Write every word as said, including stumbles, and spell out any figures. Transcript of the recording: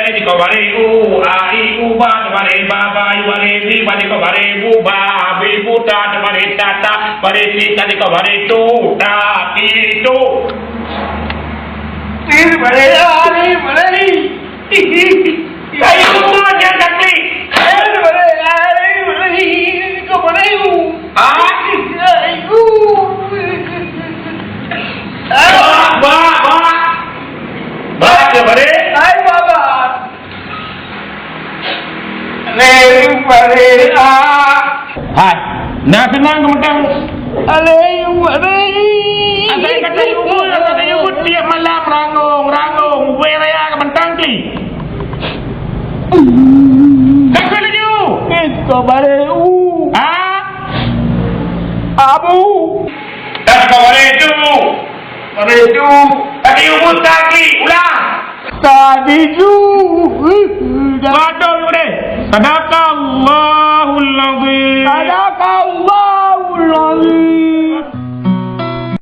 Tadi kau bari u, a, i, u, ba, tadi kau bari ba, ba, i, bari bi, bari kau bari bu, ba, bi, bu, ta, tadi kau bari ta, ta, bari ti, tadi kau bari tu, ta, ti, tu. Ini bari a, ini bari. Saya pun jangan sakit. Ini bari a, ini bari. Kau bari u. Ah? Ini bari u. Ba, ba, ba. Ba, tadi kau bari. Hai, Baba. Hai, na seunang keumeutang. Asai kata yubut, kata yubut tiep malam rangong, rangong, ubé raya keumeutang kli. Ka keu laju. Kau bari u. Ha? Abu. Ka keu bari tu. Bari tu. Kata yubut kaki, ulang. Tadi tu. Waduh, udah. Sadaqallahul azim. Sadaqallah.